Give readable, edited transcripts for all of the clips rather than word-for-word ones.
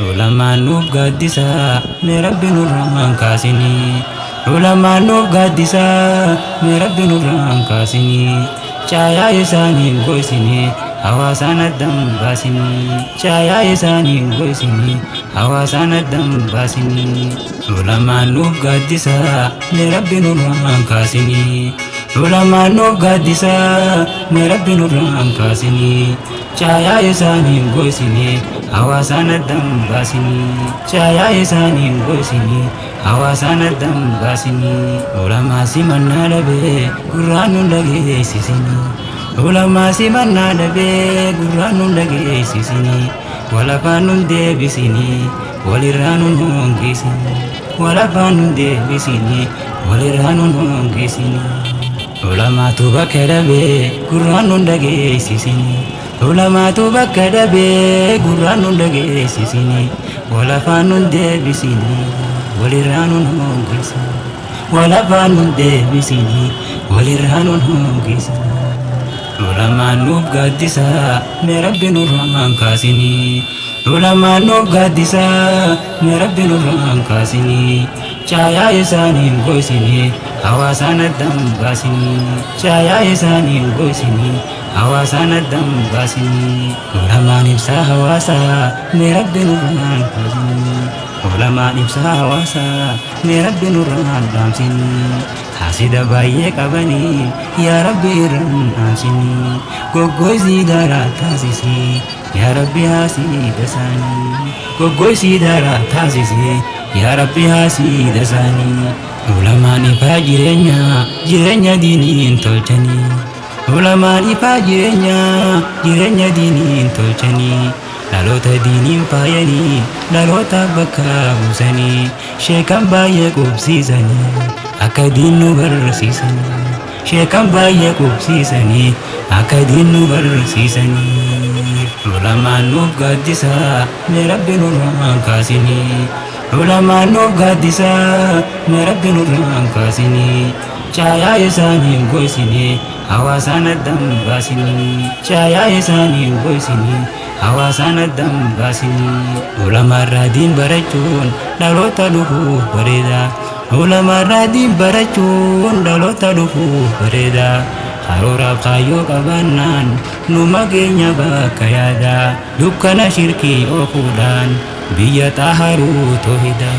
Ulamaan nuuf gaaddisa, mee Rabbi nurraan kaasinii. Ulamaan nuuf gaaddisa, mee Rabbi nurraan kaasinii. Caayaa isaanii hin goysinii, hawaasaan addan baasinii. Caayaa isaanii hin goysinii, hawaasaan addan baasinii. Ulamaan nuuf gaaddisa, mee Rabbi nurraan kaasinii. Ulamaan nuuf gaaddisa, mee Rabbi nurraan kaasinii. Caayaa isaanii hin goysinii, hawaasaan addan baasinii. Caayaa isaanii hin goysinii, hawaasaan addan baasinii. Ulamaa simannaa dhabee gurraan nun dhageessisinii. Ulamaa simannaa dhabee gurraan nun dhageessisinii. Walafaan nun deebisinii, walirraa nun hongeessinii. Walafaan nun deebisinii, walirraa nun hongeessinii. Ulamaatu bakka dhabee gurraan nun dhageessisinii. Ulamaatu bakka dhabee gurraan nun dhageessisinii. Walafaan nun deebisinii, walirraa nun hongeessinii. Walafaan nun deebisinii, walirraa nun hongeessinii. Ulamaan nuuf gaaddisa, mee Rabbi nurraan kaasinii. Ulamaan nuuf gaaddisa, mee Rabbi nurraan kaasinii. Caayaa isaanii hin goysinii, hawaasaan addan baasinii. Caayaa isaanii hin goysinii, hawaasaan addan baasinii. Ulamaan ibsaa hawaasaa, mee Rabbi nurraan kaasinii. Ulamaan ibsaa hawaasaa, mee Rabbi nurraan dhaamsinii. Hasida baay'ee qabanii, yaa Rabbi irraan dhaamsinii. Goggoysii daaraa taasisii, yaa Rabbi haasida isaanii. Goggoysii daaraa taasisii, yaa Rabbi haasida isaanii. Ulamaan ifaa jireenya, jireenya diiniin tolchanii. Ulamaan ifaa jireenya, jireenya diiniin tolchanii. Dhaloota diiniin faayanii, dhaloota bakka buusanii. Sheekan baay'ee qubsiisanii, akka diin nu barsiisanii. Sheekan baay'ee qubsiisanii, akka diin nu barsiisanii. Ulamaan nuuf gaaddisa, mee Rabbi nurraan kaasinii. Ulamaan nuuf gaaddisa, mee Rabbi nurraan kaasinii. Caayaa isaanii hin goysinii, hawaasaan addan baasinii. Caayaa isaanii hin goysinii, hawaasaan addan baasinii. Ulamaarraa diin barachuun dhaloota dhufuuf bareeda. Ulamaarraa diin barachuun dhaloota dhufuuf bareeda. Karooraaf kaayyoo qabaannaan numa keenya bakka yaada. Dukkana shirkii oofuudhaan biyya xaharuu toohida.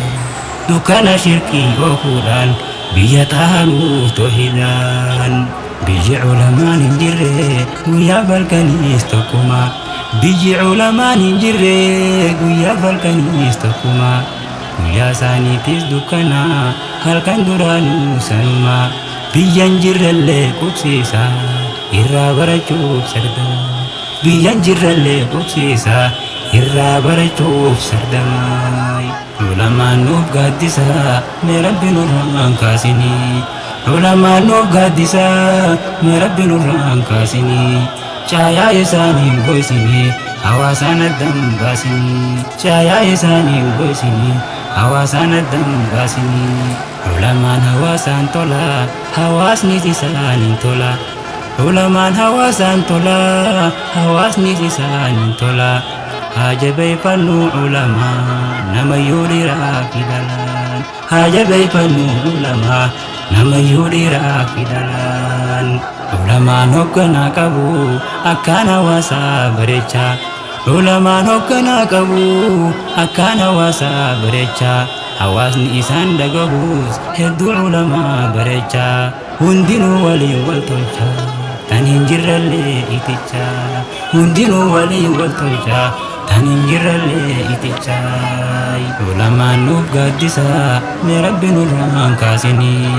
Dukkana shirkii oofuudhaan biyya xaharuu toohidaan. Biyyi ulamaan hin jirre guyyaa balkaniis tokkuma. Biyyi ulamaan hin jirre guyyaa balkaniis tokkuma. Guyyaa isaaniitis dukkana halkan duraanuu sanuma. Biyya hin jirrellee qubsiisa irraa barachuuf sardama. Biyya hin jirrellee qubsiisa irraa barachuuf sardama. Ulamaan nuuf gaaddisa, mee Rabbi nurraan kaasinii. Ulamaan nuuf gaaddisa, mee Rabbi nurraan kaasinii. Caayaa isaanii hin goysinii, hawaasaan addan baasinii. Caayaa isaanii hin goysinii, hawaasaan addan baasinii. Ulamaan hawaasaan tola, hawaasnis isaaniin tola. Ulamaan hawaasaan tola, hawaasnis isaaniin tola. Haa jabeeffannu ulamaa, namayyuu dhiiraa fi dhalaan. Haa jabeeffannu ulamaa, namayyuu dhiiraa fi dhalaan. Ulamaan hoogganaa qabu, akkaan hawaasaa bareechaa. Ulamaan hoogganaa qabu, akkaan hawaasaa bareechaa. Hawaasni isaan dhagahus hedduu ulamaa bareechaa. Hundinuu waliin wal tolchaa, tan hin jirrellee itichaa. Hundinuu waliin wal tolchaa, tan hin jirrellee itichaa. Ulamaan nuuf gaaddisa, mee Rabbi nurraan kaasinii.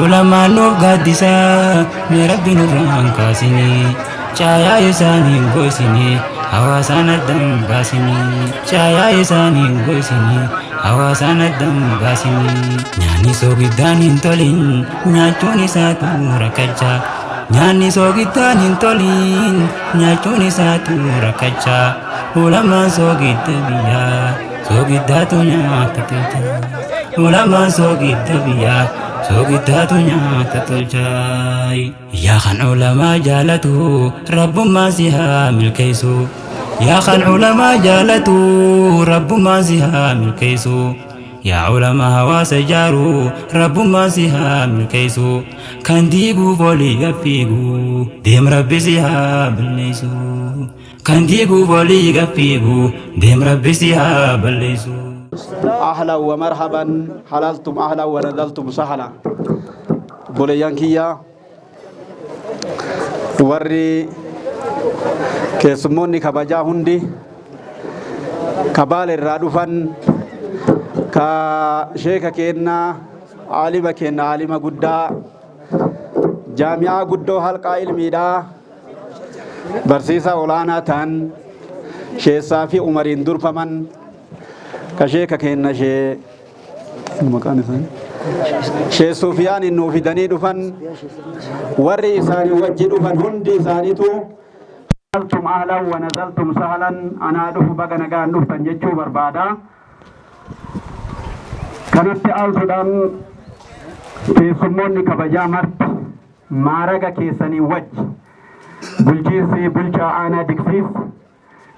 Ulamaan nuuf gaaddisa, mee Rabbi nurraan kaasinii. Caayaa isaanii hin goysinii, hawaasaan addan baasinii. Caayaa isaanii hin goysinii, hawaasaan addan baasinii. Nyaanni soogiddaan hin tolin, nyaachuun isaatu rakkachaa. Nyaanni soogiddaan hin tolin, nyaachuun isaatu rakkachaa. Ulamaan soogidda biyyaa, soogiddaatu nyaata tolcha. Ulamaan soogidda biyyaa, soogiddaatu nyaata tolcha. Yaa kan ulamaa jaalatu, rabbummaan si haa milkeessu. Yaa kan ulamaa jaalatu rabbummaan si haa milkeessu. Yaa ulamaa hawaasa ijaaru rabbummaan si haa milkeessu. Kan diiguuf olii gaffiigu deem rabbi si haa balleessu. Kan diiguuf olii gaffiigu deem rabbi si haa balleessu. Ahlan wa marhaban, halaltum ahlan wa nazaltum sahla. Obboleeyyan kiyya, warri keessummoonni kabajaa hundi ka Baale irraa dhufan, ka sheeka keennaa, aalima keenna, aalima guddaa jaami'aa guddoo halqaa ilmiidhaa barsiisaa olaanaa ta'an sheessaa fi umariin durfaman, ka sheeka keenna shee maqaan isaanii Shee Sufiyaan nuu fidanii dhufan, warri isaanii wajji dhufan hundi isaaniitu, halaltum ahlan wa nazaltum sahlan, anaa dhufu, baga nagaan dhuftan jechuu barbaada. Kanatti aansuudhaan keessummoonni kabajaa marti maaraga keessanii wajji, bulchiinsi bulchaa aanaa Diksiis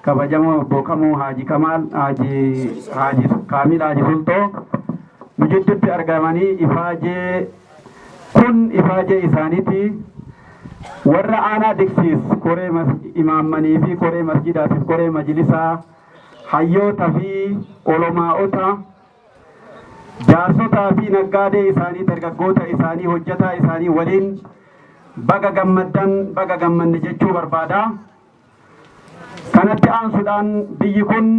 kabajamoo obbo Kamuu Haaji Kamaal Haaji Haaji Kaamil Haaji Sultoo nu jidduutti argamanii ifaajee kun ifaajee isaaniiti. Warra aanaa Diksiis, koree imaammanii fi koree masjidaatiif, koree majlisaa, hayyoota fi olomaa'ota, jaarsotaa fi naggaadee isaanii, dargaggoota isaanii, hojjataa isaanii waliin baga gammaddan, baga gammanne jechuu barbaada. Kanatti aansuudhaan biyyi kun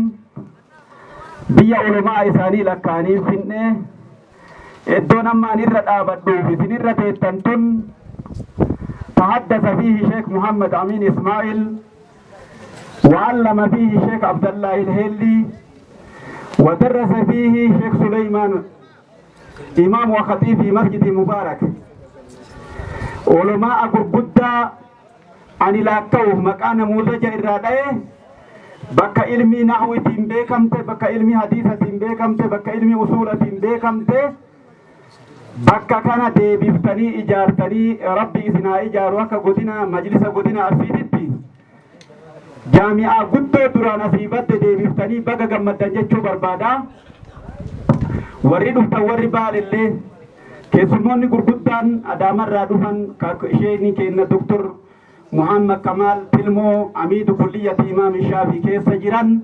biyya olomaa isaanii lakkaa'anii finne. Iddoon ammaan irra dhaabadhuuf isin irra teettan tun tahaddasa fiihi Sheekh Muhammad Amin Ismaa'il, وعلم فيه شيخ عبد الله الهيلي، ودرس فيه شيخ سليمان إمام وخطيب في مسجد مبارك. علماء gurguddaa ani laakka'uuf maqaa namuuzaja irraa dha'e, bakka ilmii nahwitiin beekamte, bakka ilmii hadiisatiin beekamte, bakka ilmii usuulatiin beekamte, bakka kana deebiftanii ijaartanii, rabbi isin haa ijaaru. Akka godina majlisa godina Arsiititti jaami'aa guddoo duraan asii badde deebiftanii baga gammaddan jechuu barbaada. Warri dhuftan, warri Baalellee, keessummoonni gurguddaan Adaamarraa dhufan, isheen kenna Doktor Muhammad Kamaal Tilmoo, amiidu kulliyyati Imaam Shaafii keessa jiran,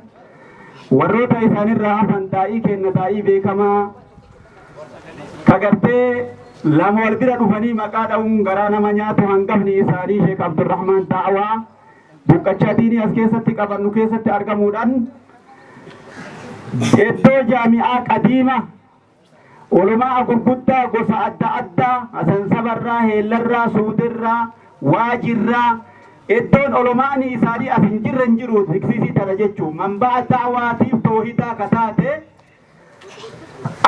warroota isaanirraa hafan, daa'ii kenna, daa'ii beekamaa kagartee lama wal bira dhufanii maqaa dha'uun garaa nama nyaatu, hangafni isaanii Sheek Abdurrahmaan Daawaa buqqachaa diinii as keessatti qabannu keessatti argamuudhaan, iddoo jaami'aa qadiima ulamaa gurguddaa gosa adda addaa, Hasansabarraa, Heellarraa, Suudirraa, Waajirraa, iddoon olomaani isaanii as hin jirre hin jiru. Diksiisii tana jechuun manba'a da'waatiif toohidaa ka taate,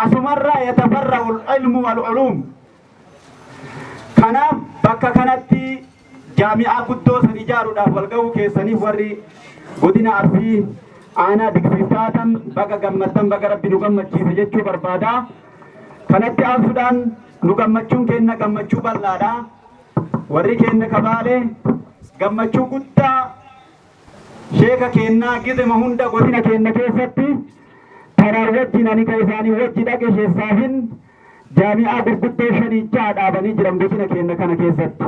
asumarraa yatafarra'u ilmu wal uluum. Kanaaf bakka kanatti jaami'aa guddoo san ijaaruudhaaf wal ga'uu keessaniif, warri godina Arsii aanaa Diksiis taatan baga gammaddan, baga rabbi nu gammachiise jechuu barbaada. Kanatti aansuudhaan nu gammachuun keenya gammachuu bal'aadha. Warri keenya Kabaalee gammachuu guddaa sheeka keennaa gizema hunda godina keenya keessatti taraan wajjin ani ka isaanii wajji dhaqe sheessaafin jaami'aa gurguddoo shanii ja'a dhaabanii jiran godina keenya kana keessatti.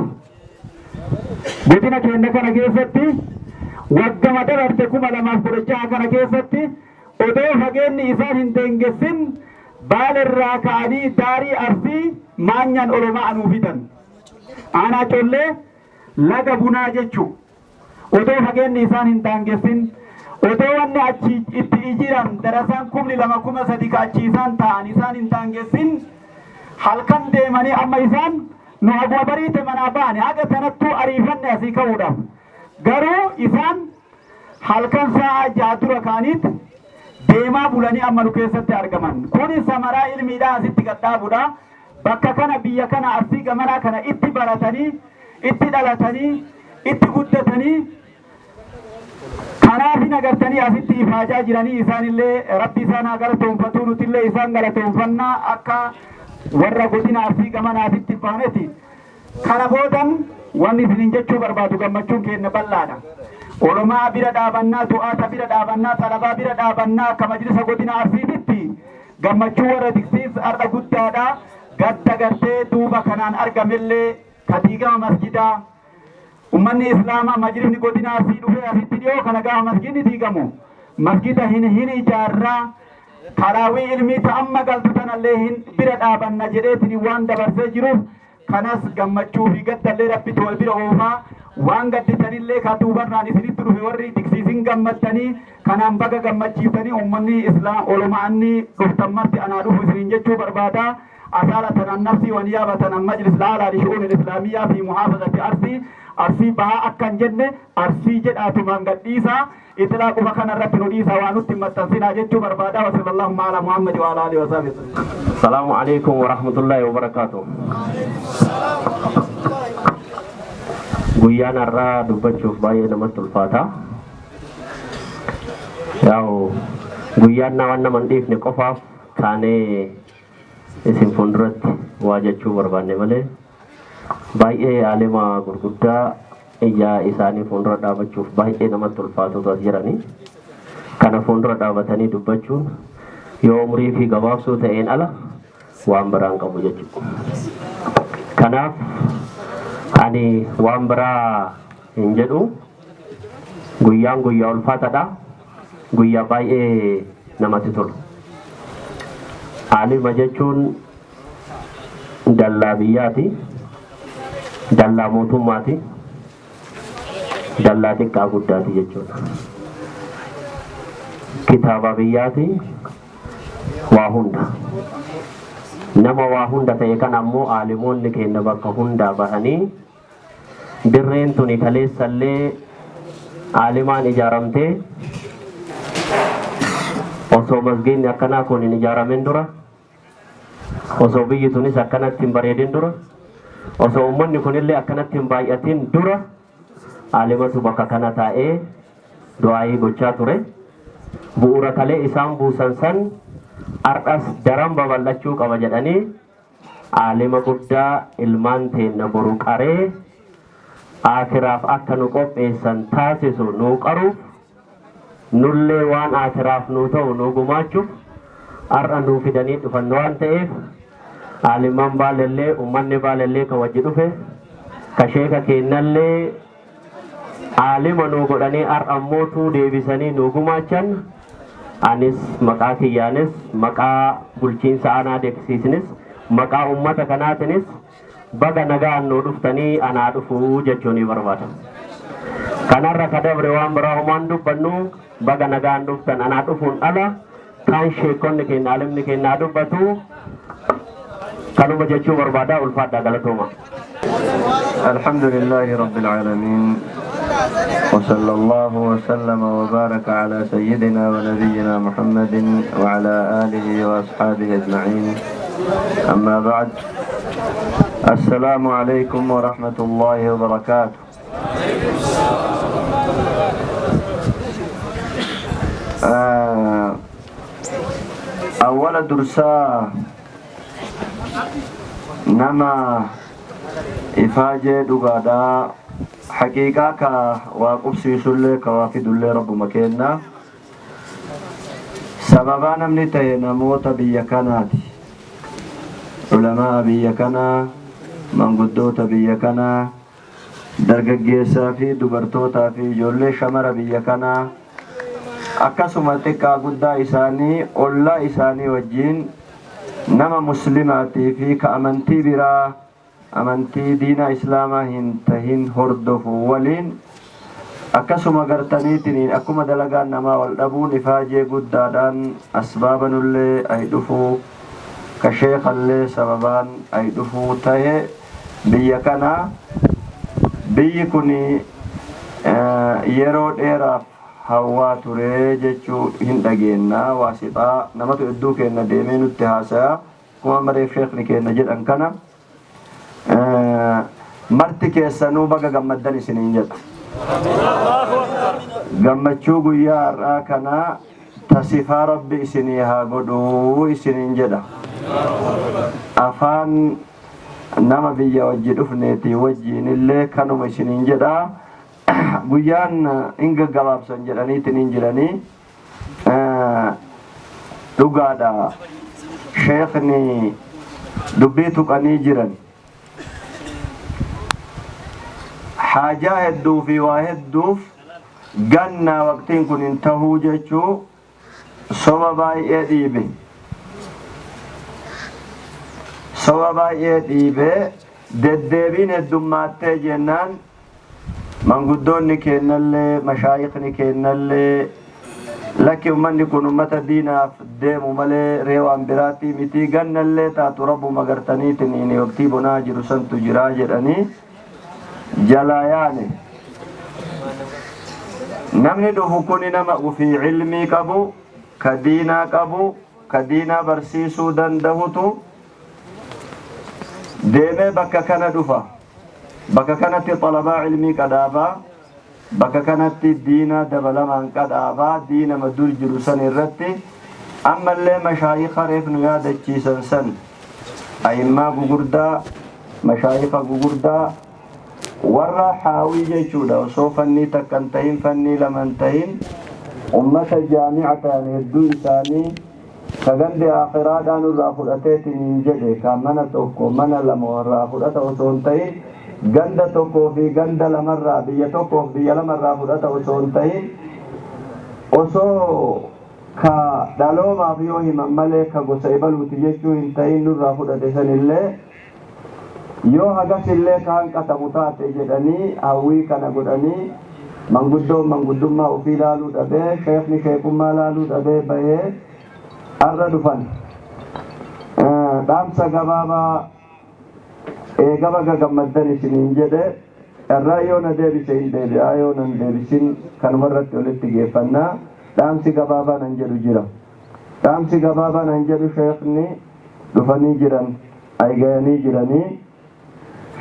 Godina keenya kana keessatti waggama dabarte 2016 kana keessatti odoo fageenyi isaan hin deengessin Baalerraa ka'anii daarii Arsii maanyaan olomaa anuu fidan. Aanaa Collee laga bunaa jechuu. Odoo fageenyi isaan hin daangessin, odoo wanni achi itti ijiran darasaan 2000 3000 ka achi isaan ta'an isaan hin daangessin, halkan deemanii amma isaan nu haguma bariite manaa ba'ane haga tanattuu ariifanne asii ka'uudhaaf, garuu isaan halkan sa'a 6 dura ka'aniit deemaa bulanii amma nu keessatti argaman. Kuni samaraa ilmiidhaa asitti gadhaabuudha. Bakka kana, biyya kana, Arsii gamanaa kana itti baratanii, itti dhalatanii, itti guddatanii, kanaafin agartanii asitti ifaajaa jiranii. Isaanillee rabbi isaan haa galatoonfatu, nutillee isaan galatoonfannaa akka warra godina Arsii gamanaatitti baaneti. Kana boodan wanni isinin jechuu barbaadu, gammachuun keenya bal'aadha. Ulamaa bira dhaabannaa, du'aata bira dhaabannaa, talabaa bira dhaabannaa. Akka majlisa godina Arsiititti gammachuu warra Diksiis har'a guddaadha. Gadda gartee duuba kanaan argamellee ka diigama masjidaa, ummanni islaamaa majlisni godina Arsii dhufee asitti dhiyoo kana gaafa masjidni diigamu masjida hin ijaarraa, karaawii ilmii ta amma galtu tanallee hin bira dhaabanna jedheetiin waan dabarsee jiruuf, kanas gammachuu fi gaddallee Rabbitu wal bira oofaa. Waan gadditanillee ka duubarraan isinitti dhufe warri Diksiisin gammaddanii kanaan baga gammachiiftanii. Ummanni islaam olumaanni dhuftan marti anaa dhufu isiniin jechuu barbaada. أصالة عن نفسي ونيابة عن مجلس الأعلى لشؤون الإسلامية في محافظة أرسي، أرسي بها أكن جنة أرسي جداتمان قديسا إطلاق فكان الرب نديسا ونتم متنسينا جتشو بربادا. وصلى اللهم على محمد وعلى آله وصحبه وسلم. السلام عليكم ورحمة الله وبركاته. Guyyaan har'aa dubbachuuf baay'ee namatti ulfaata. Yaa'u guyyaan waan nama hin dhiifne qofaaf taanee isin fuulduratti waa jechuu barbaanne malee, baay'ee aalima gurguddaa ija isaanii fuuldura dhaabachuuf baay'ee namatti ulfaatutu as jiranii. Kana fuuldura dhaabatanii dubbachuun yoo umurii fi gabaabsuu ta'een ala waan biraan qabu jechuudha. Kanaaf ani waan biraa hin jedhu. Guyyaan guyyaa ulfaataadha. Guyyaa baay'ee namatti tolu. Aalima jechuun dallaa biyyaati. Dallaa mootummaati. Dallaa xiqqaa guddaati jechuudha. Kitaaba biyyaati. Waa hunda. Nama waa hunda ta'e kan ammoo aalimoonni keenya bakka hundaa bahanii dirreen tuni kaleessallee aalimaan ijaaramtee, osoo masgiidni akkanaa kun hin ijaaramin dura, osoo biyyi tunis akkanatti hin bareedin dura, osoo uummanni kunillee akkanatti hin baay'atin dura, aalimatu bakka kana taa'ee du'aayii gochaa ture. Bu'uura kalee isaan buusan san ardhas daran babal'achuu qaba jedhanii, aalima guddaa ilmaan teenna boru qaree akiraaf akka nu qopheessan taasisu nuu qaruuf, nullee waan akiraaf nuu ta'u nuu gumaachuuf har'a nuu fidanii dhufan waan ta'eef, aalimman Baalellee, ummanni Baalellee ka wajji dhufe, ka sheeka keennallee aalima nuu godhanii har'a mootuu deebisanii nuu gumaachan, anis maqaa kiyyaanis, maqaa bulchiinsa aanaa Deeksiisnis, maqaa ummata kanaatinis baga nagaan nuu dhuftanii, anaa dhufuu jechuu ni barbaada. Kanarra ka dabre waan biraa homaan dubbannu. Baga nagaan dhuftan, anaa dhufuun ala kaan sheekonni keenya, alimni keenya dubbatu. Kanuma jechuu barbaada. Ulfaadhaa, galatooma. الحمد لله رب العالمين، وصلى الله وسلم وبارك على سيدنا ونبينا محمد وعلى آله وأصحابه أجمعين. أما بعد، السلام عليكم ورحمة الله وبركاته. أول درسا نما ifaajee dhugaadhaa haqiiqaa ka waa qubsiisullee ka waa fidullee Rabbuma kenna. Sababaa namni ta'e namoota biyya kanaati, ulamaa biyya kanaa, manguddoota biyya kanaa, dargaggeessaa fi dubartootaa fi ijoollee shamara biyya kanaa, akkasuma xiqqaa guddaa isaanii, ollaa isaanii wajjiin, nama muslimaatii fi ka amantii biraa, amantii diina islaamaa hin tahin hordofu waliin, akkasuma gartaniitiin akkuma dalagaan namaa wal dhabuun ifaajee guddaadhaan asbaabanullee ay dhufuu, ka sheekallee sababaan ay dhufuu tahe. Biyya kana, biyyi kun yeroo dheeraaf hawwaa ture jechuu hin dhageenna. Waasixaa namatu hedduu kenna deemee nutti haasaya. Akkuma mareef sheekni kenna jedhan kana, marti keessanuu baga gammaddan isiniin jedha. Gammachuu guyyaa har'aa kana tasifaa Rabbi isinii haa godhuu isiniin jedha. Afaan nama biyya wajji dhufneetii wajjiin illee kanuma isiniin jedha. Guyyaan hin gaggabaabsan jedhaniitiin hin jiranii. Dhugaadha, sheekni dubbii tuqanii jiran. Haajaa hedduu fi waa hedduuf ganna waqtiin kun hin tahuu jechuu soba baay'ee dhiibe. Soba baay'ee dhiibee deddeebiin heddummaattee jennaan, manguddoonni keennallee, mashaayikni keennallee, lakki, ummanni kun ummata diinaaf deemu malee reewaan biraatti miti, gannallee taatu rabbuma gartaniitiin waqtii bonaa jiru santu jiraa jedhanii jalaa yaane. Namni dhufu kuni nama ufii ilmii qabu, ka diinaa qabu, ka diinaa barsiisuu dandahutu deemee bakka kana dhufa. Bakka kanatti xalabaa ilmii qadhaabaa, bakka kanatti diinaa dabalamaan qadhaabaa. Diinama dur jiru san irratti ammallee mashaayika reef nu yaadachiisan san, ayimmaa gugurdaa, mashaayika gugurdaa, warra haawii jechuudha. Osoo fannii takka hin tahin, fannii lama hin tahin, ummata jaamica ta'an hedduu isaanii sagandi akhiraadhaan irraa fudhateetiin hin jedhe, ka mana tokko, mana lama irraa fudhata osoo hin tahin, ganda tokkoo fi ganda lamarraa, biyya tokkoof biyya lamarraa fudhata osoo hin tahin, osoo ka dhaloomaaf yoo himan malee ka gosa ibaluuti jechuu hin tahin nurraa fudhate sanillee yoo hagasillee ka hanqatamu taate jedhanii hawwii kana godhanii, manguddoon manguddummaa ofii laaluu dhabee, sheekni sheekummaa laaluu dhabee bahee arra dhufan. Dhaamsa gabaabaa eega baga gammaddan isiniin jedhe. Irraa yoo na deebise hin deebi'aa, yoo nan deebisin kanuma irratti walitti geeffannaa. Dhaamsi gabaabaa nan jedhu jira. Dhaamsi gabaabaa nan jedhu, sheekni dhufanii jiran, aygayanii jiranii.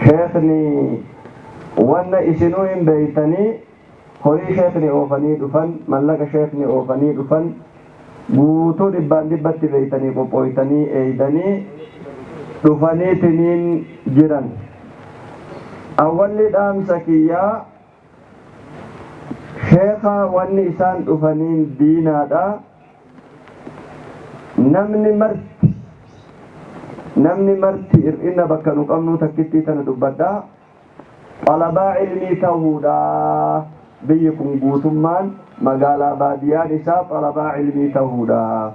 Sheekni wanna isinuu hin beeytanii, horii sheekni oofanii dhufan, mallaqa sheekni oofanii dhufan guutuu dhibbaan dhibbatti beeytanii, qophooytanii eeydanii dhufaniitiniin jiran. Awwalli dhaamsa kiyyaa, sheeka wanni isaan dhufaniin diinaadha. Namni marti, namni marti hir'ina bakka nu qabnuu takkittii tana dubbadha. Xalabaa ilmii ta'uudha. Biyyi kun guutummaan, magaalaa baadiyyaan isaa, xalabaa ilmii ta'uudha.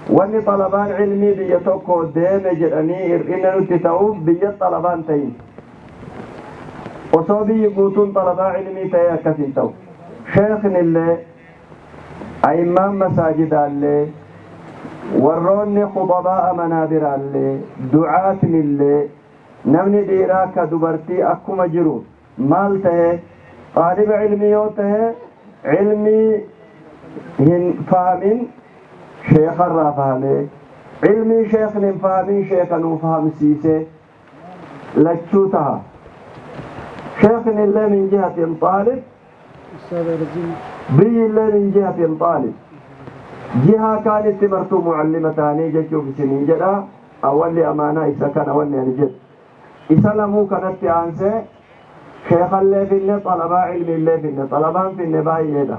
Wanni xalabaan ilmii biyya tokko deeme jedhanii hir'ina nutti ta'uuf biyya xalabaan ta'in. Osoo biyyi guutuun xalabaa ilmii ta'ee akkas hin ta'u. Sheeknillee, ayimmaan masaajidaallee, warroonni khuxabaa manaabiraallee, ducaatnillee, namni dhiiraa akka dubartii akkuma jiru maal ta'e, xaaliba ilmii yoo ta'e, ilmii hin fahamin sheekarraa fahamee, ilmii sheekni hin fahamin sheeka nuu fahamsiise, lachuu taha. Sheekni illee min jihatin xaalib, biyyi illee min jihatin xaalib, jihaa kaanitti martuu mucallima ta'anii jechuuf isiniin jedha. Awwalli amaanaa isa kana. Wanni ani jedhu isa lamuu kanatti aansee, sheekallee finne, xalabaa ilmiillee finne, xalabaan finne baay'eedha.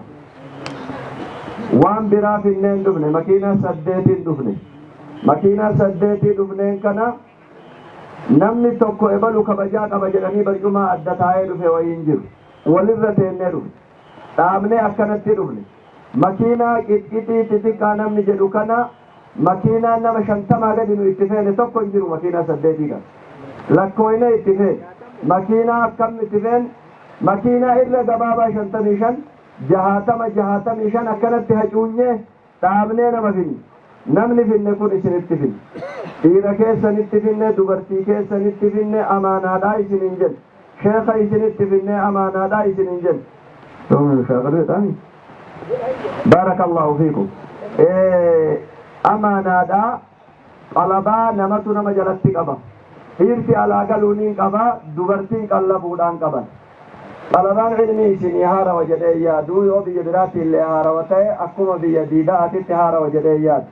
Waan biraa finneen dhufne, makiinaa saddeetiin dhufne. Makiinaa saddeetii dhufneen kana namni tokko ebalu kabajaa qaba jedhanii barcumaa adda taa'ee dhufe wayiin jiru. Walirra teennee dhufne, dhaabnee akkanatti dhufne. Makiinaa qixqixii xixiqqaa namni jedhu kana, makiinaa nama 50 gadi nu itti feene tokko hin jiru. Makiinaa saddeetii kana lakkooyne itti feene. Makiinaa akkam itti feen? Makiinaa irra gabaabaa 55, 60, 65 akkanatti hacuunyee dhaabnee nama finne. Namni finne kun isinitti finne, dhiira keessanitti finne, dubartii keessanitti finne, amaanaadhaa isiniin jedhe. Sheeka isinitti finne, amaanaadhaa isiniin jedhe. Baarakallahu fiikum. Amaanaadhaa xalabaa namatu nama jalatti qaba. Dhiirti alaa galuuniin qaba, dubartiin qallabuudhaan qaban. Xalabaan ilmii isinii haarawa jedhee yaadu, yoo biyya biraatti illee haarawa ta'e, akkuma biyya diida'aatitti haarawa jedhee yaadu,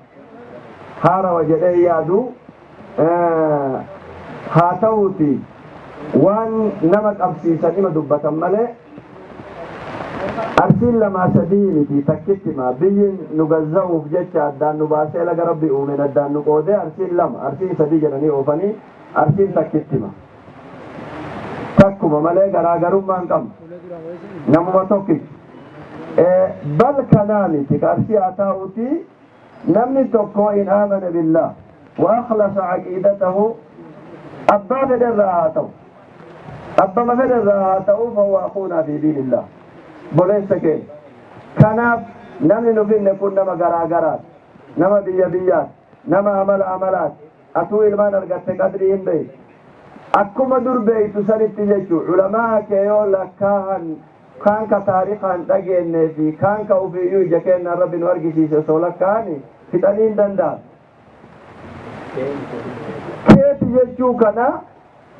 haarawa jedhee yaadu. Haa ta'uuti, waan nama qabsiisan ima dubbatan malee. Arsiin lamaa sadii miti, takkittima. Biyyi nu gazza'uuf jecha addaan nu baasee, laga Rabbi uumeen addaan nu qoodee, Arsiin lama, Arsiin sadii jedhanii oofanii, Arsiin takkittima. Takkuma malee garaagarummaa hin qabnu. Namuma tokkicha. Bal kanaa miti, Arsii haa ta'uuti, namni tokko إن آمن بالله وأخلص عقيدته, abbaa fedherraa haa ta'u, abbama fedherraa haa ta'u, فهو أخونا في دين الله, boleessa keenya. Kanaaf namni nu finne kun nama garaa garaati, nama biyya biyyaati, nama amala amalaati. Atuu ilmaan argatte, qadrii hin beeytu. Akkuma dur beeytu sanitti jechuu, culamaa kee yoo lakkaahan, kaan ka taarikaan dhageennee fi kaan ka ufiiyyuu ija kennaan Rabbi nu argisiise osoo lakkaa'ani fixanii hin danda'an. Keeti jechuu kana,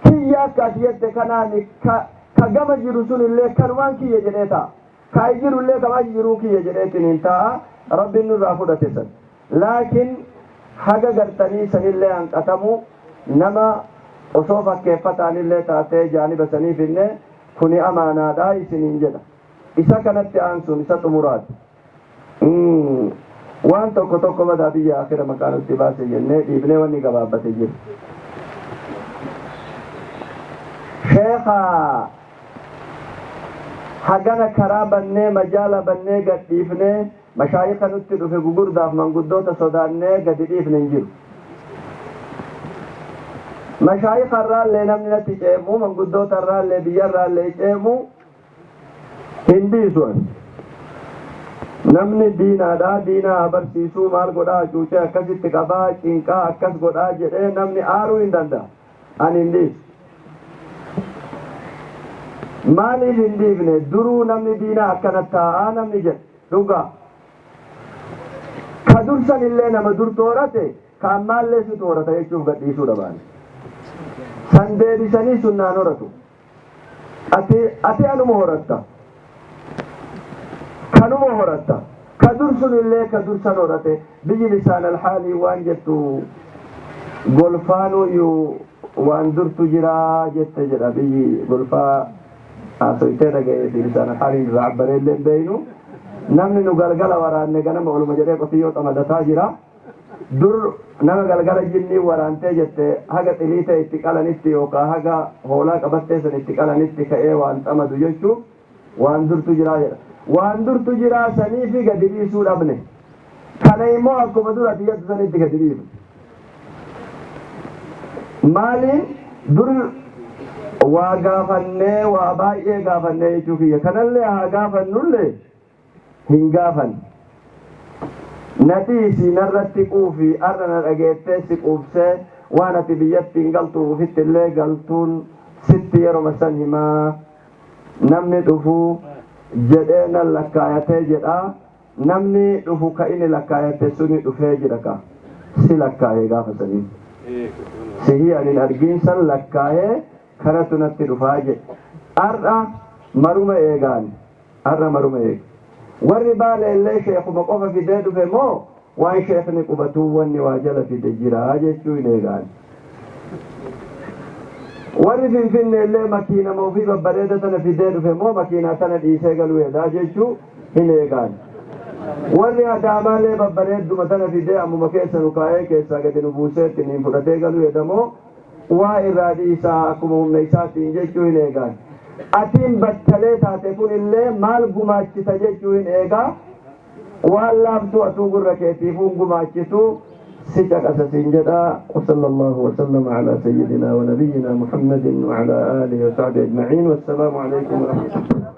kiyya akka ati jette kanaan, ka gama jiru sun illee kanumaan kiyya jedhee ta'a. Ka jiru illee kama jiruu kiyya jedheetiin hin ta'a. Rabbiin nurraa fudhate san. Laakiin haga gartanii sanillee hanqatamu, nama osoo fakkeeffataanillee taatee jaaniba sanii finne, kuni amaanaadha isiniin jedha. Isa kanatti aansuun isa xumuraati. Waan tokko tokko madaa biyya akira maqaa nutti baase jennee dhiifnee wanni gabaabbate jiru. Sheekha hagana karaa bannee, majaala bannee gadhiifnee, mashaayika nutti dhufe gugurdaaf manguddoota sodaannee gadi dhiifne hin jiru. Mashaayika irraallee namni natti ceemu, manguddoota irraallee, biyya irraallee ceemu hin dhiisu ani. Namni diinaadha, diinaa haa barsiisuu, maal godhaa, cuucee akkasitti qabaa, cinqaa akkas godhaa jedhee namni aaruu hin danda'a. Ani hin dhiisu. Maaliif hin dhiifne? Duruu namni diinaa akkana taa'aa namni jedhe dhugaa. Ka dursan illee nama dur toorate, ka ammaallee si toorata jechuuf gadhiisuu dhabaani. San deebisanii sunnaan horatu. Ati anuma horatta. Kanuma horatta. Ka dursun illee ka dursan horate. Biyyi لسان الحال waan jettu, golfaanuyyuu waan durtu jiraa jette jedha. Biyyi golfaa haasoytee dhaga'ee fi لسان الحال irraa abbaree illee hin beeynu. Namni nu galgala waraanne ganama oluma jedhee qotiyyoo xamadataa jira. Dur nama galgala jinnii waraantee jette, haga xiliita itti qalanitti yookaan haga hoolaa qabattee san itti qalanitti ka'ee waan xamadu jechuun waan durtu jiraa jedha. Waan durtu jiraa sanii fi gadi dhiisuu dhabne. Kana immoo akkuma dura ati jettu sanitti gadi dhiifne. Maaliin dur waa gaafannee, waa baay'ee gaafannee jechuu kiyya. Kanallee haa gaafannullee hin gaafanne. Nadhiisi narratti quufi, arra na dhageettee si quubsee, waan ati biyyatti hin galtu ufitti illee galtuun sitti yeroma san himaa, namni dhufu jedhee nan lakkaayatee jedha. Namni dhufu ka inni lakkaayate suni dhufee jira, ka si lakkaayee gaafa sanii sihii anin argiin san lakkaayee kanatu natti dhufaa jedhe. Ar'a maruma eegaan, ar'a maruma eega. Warri Baale illee sheekuma qofa fidee dhufe moo waan sheekni qubatuu wanni waa jala fide jira jechuu hin eegaan. Warri Finfinne illee makiinama ofii babbareeda tana fidee dhufe moo makiinaa tana dhiisee galuu eedaa jechuu hin eegaan. Warri Adaamaallee babbareedduma tana fidee ammuma keessa nu kaa'ee, keessaa gadi nu buusee ittiin fudhatee galuu eedamoo waa irraa dhiisaa akkuma humna isaatiin jechuu hin eegaan. Atiin battalee taate kun illee maal gumaachita jechuu hin eegaa. Waan laaftuu atuu gurra keetiifuu gumaachitu si caqasa siin jedha. وصلى الله وسلم على سيدنا ونبينا محمد وعلى آله وصحبه أجمعين، والسلام عليكم ورحمة الله.